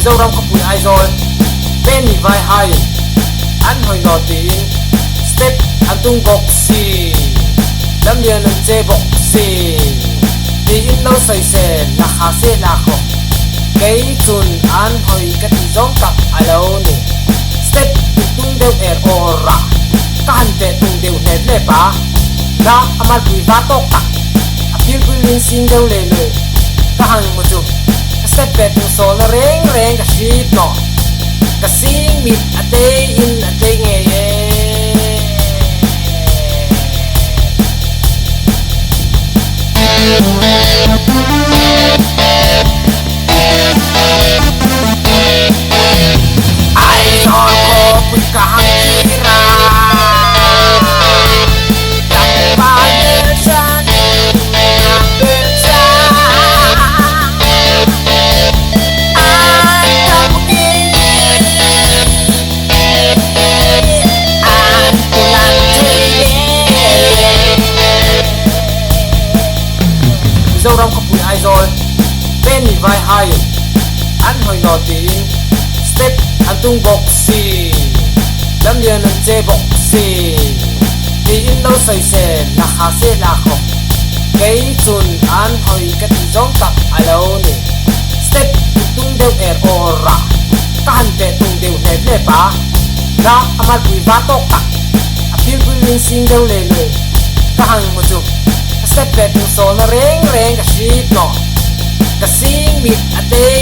Mizoram khawpui Aizawl Penny vai haiin an hawi nawn tiin step an tung bawk si, lamlian an che bawk si tiin lo sawi se la kha se la khaw kei chun an hawi ka tih zawng tak a lo ni. Step in tung deuh er awr a, ka han peh tung deuh hlep hlep a, la a malpui va tawk tak a philpui lin sing deuh leh lui ka han hmu chu ka step peh tung sawlna reng reng ka hri tawh. Ka sing mit a tei in a tei ngei e. Aizawl khawpui ka hang thlir a, tlangval hmeltha nunna hmeltha. Mizoram khawpui Aizawl Penny vai haiin an hawi nawn tiin step an tung bawk si, lamlian an che bawk si tiin lo sawi se la kha se la khaw kei chun an hawi ka tih zawng tak a lo ni. Step i tung deuh er awr a, ka han peh tung deuh hlep hlep a, la a malpui va tawk tak, a philpui lin sing deuh leh lui ka han hmu chu ka step peh tung sawlna reng reng ka hri tawh, ka sing mit a tei